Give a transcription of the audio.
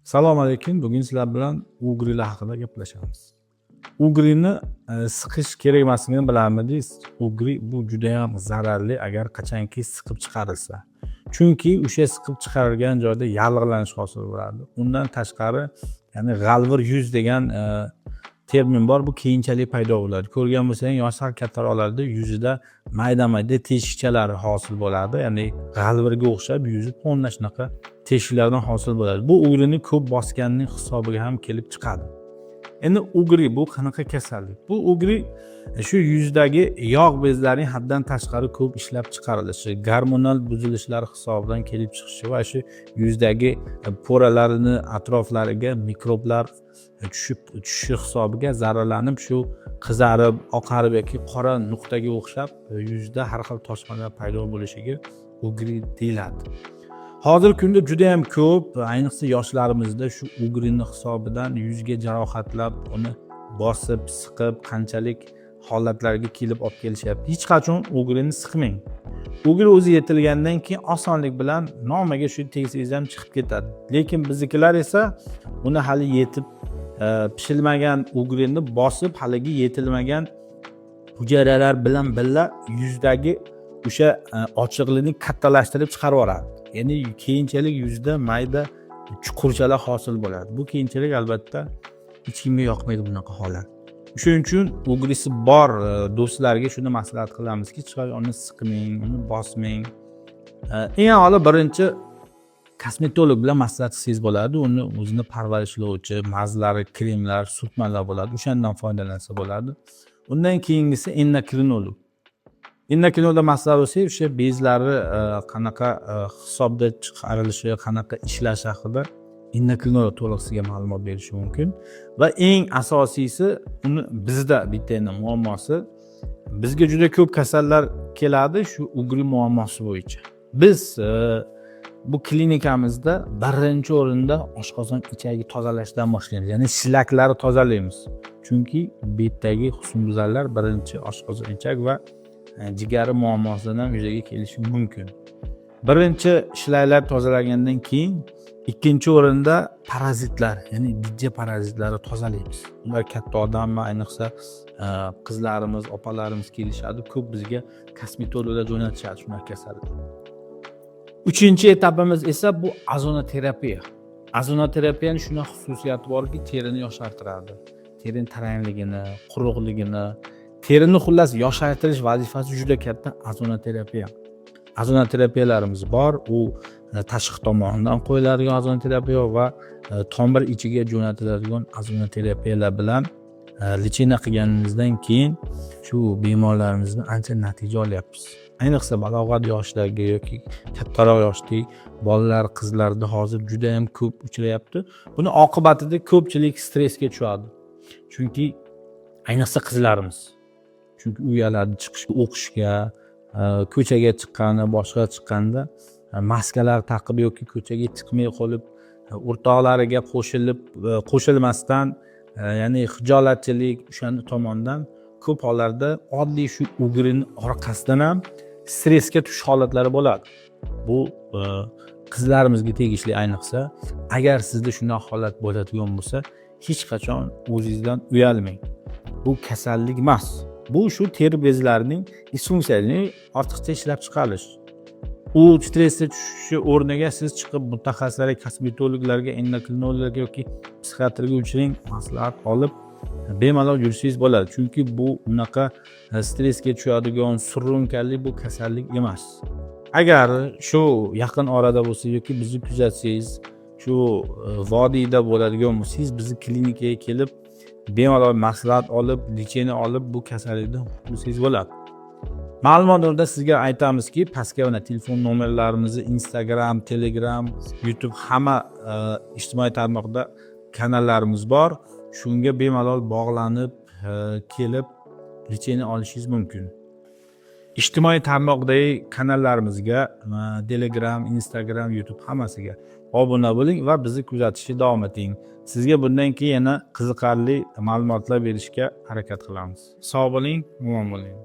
Assalomu alaykum. Bugun sizlar bilan угри lar haqida gaplashamiz. Угри ni siqish kerak emasligini bilarmidingiz? Угри bu judayam zararli, agar qachonki siqib chiqarilsa. Chunki o'sha siqib chiqarilgan joyda yallig'lanish hosil bo'ladi. Undan tashqari, ya'ni g'alvir yuz degan termin bor, bu keyinchalik paydo bo'ladi. Ko'rgan bo'lsang, yoshi sal kattaroqlarda yuzida mayda-mayda teshikchalar hosil bo'ladi. Ya'ni g'alvirga o'xshab yuzi полный shunaqa teshiklardan hosil bo'ladi. Bu угри ni ko'p bosganning hisobiga ham kelib chiqadi. Endi угри bu qanaqa kasallik? Bu угри shu yuzdagi yog' bezlarining haddan tashqari ko'p ishlab chiqarilishi, gormonal buzilishlar hisobidan kelib chiqishi va shu yuzdagi пора larini atroflariga mikroblar tushib tushishi hisobiga zararlanib, shu qizarib, oqarib yoki qora nuqtaga o'xshab yuzda har xil toshmalar paydo bo'lishiga угри deyiladi. Hozirgi kunda juda ham ko'p, ayniqsa yoshlarimizda shu угри ni hisobidan yuzga jarohatlab, uni bosib, siqib, qanchalik holatlarga kelib olib kelishyapti. Hech qachon угри ni siqmang. Угри o'zi yetilgandan keyin osonlik bilan nomiga shu tegsangiz ham chiqib ketadi. Lekin biznikilar esa uni hali yetib pishilmagan угри ni bosib, haligi yetilmagan hujayralar bilan birga yuzdagi o'sha ochiqlikni kattalashtirib chiqarib yuboradi. Ya'ni keyinchalik yuzda mayda chuqurchalar hosil bo'ladi. Bu keyinchalik albatta hech kimga yoqmaydi bunaqa holat. Shuning uchun угри si bor do'stlarga shuni maslahat qilamizki, chiroyli uni siqmang, uni bosmang. Eng avvalo birinchi kosmetolog bilan maslahat qilsangiz bo'ladi. Uni o'zini parvarishlovchi mazlari, kremlar, surtmalar bo'ladi. O'shandan foydalansa bo'ladi. Undan keyingisi endokrinolog. Endokrinologda maslahat olsak, o'sha bezlari qanaqa hisobda chiqarilishi, qanaqa ishlashi haqida endokrinolog to'liq sizga ma'lumot berishi mumkin. Va eng asosiysi, uni bizda bitta endi muammosi, bizga juda ko'p kasallar keladi shu угри muammosi bo'yicha. Biz bu klinikamizda birinchi o'rinda oshqozon ichagi tozalashdan boshlaymiz, ya'ni shlaklarni tozalaymiz. Chunki betdagi husnbuzarlar birinchi oshqozon ichak va jigari muammosidan ham yuzaga kelishi mumkin. Birinchi shlaklar tozalagandan keyin ikkinchi o'rinda parazitlar, ya'ni bijja parazitlarni tozalaymiz. Ular katta odammi, ayniqsa qizlarimiz, opalarimiz kelishadi, ko'p bizga kosmetologlar jo'natishadi shunaqa kasallar. Uchinchi etapimiz esa bu ozonoterapiya. Ozonoterapiyani shunaqa xususiyati borki, terini yoshartiradi. Terini tarangligini, quruqligini, terini xullas yoshartirish vazifasi juda katta ozonoterapiya. Ozonoterapiyalarimiz bor. U tashqi tomonidan qo'yiladigan ozonoterapiya va tomir ichiga jo'natiladigan ozonoterapiyalar bilan лечение qilganimizdan keyin shu bemorlarimizdan ancha natija olyapmiz. Ayniqsa balog'at yoshidagi yoki kattaroq yoshdagi bolalar, qizlarda hozir juda ham ko'p uchrayapti. Buni oqibatida ko'pchilik stressga tushadi. Chunki ayniqsa qizlarimiz. Chunki uyaladi chiqishga, o'qishga, ko'chaga chiqqanda, boshqa chiqqanda maskalar taqib yoki ko'chaga chiqmay qolib, o'rtoqlariga qo'shilib, qo'shilmasdan, ya'ni hijolatchilik o'shani tomonidan ko'p hollarda oddiy shu угри ni orqasidan ham stressga tushish holatlari bo'ladi. Bu qizlarimizga tegishli ayniqsa. Agar sizda shunaqa holat bo'ladigan bo'lsa, hech qachon o'zingizdan uyalmang. Bu kasallik emas. Bu shu teri bezlarining disfunksiyasi, ortiqcha ishlab chiqarilish. U stressga tushishi o'rniga siz chiqib mutaxassislarga, kosmetologlarga, endokrinologlarga yoki psixiatrga uchiring, maslahat olib bemalol yursangiz bo'ladi. Chunki bu unaqa stressga tushadigan surunkali bu kasallik emas. Agar shu yaqin orada bo'lsa yoki bizni kuzatsangiz, shu vodiyda bo'ladigan bo'lsangiz, bizni klinikaga kelib bemalol maslahat olib, лечение olib, bu kasallikdan qutulsangiz bo'ladi. Ma'lumot o'rnida sizga aytamizki, pastga mana telefon nomerlarimizni, Instagram, Telegram, YouTube, hamma ijtimoiy tarmoqda kanallarimiz bor. Shunga bemalol bog'lanib, kelib лечение olishingiz mumkin. Ijtimoiy tarmoqdagi kanallarimizga, Telegram, Instagram, YouTube hammasiga obuna bo'ling va bizni kuzatishni davom eting. Sizga bundan keyin yana qiziqarli ma'lumotlar berishga harakat qilamiz. Sog' bo'ling, omon bo'ling.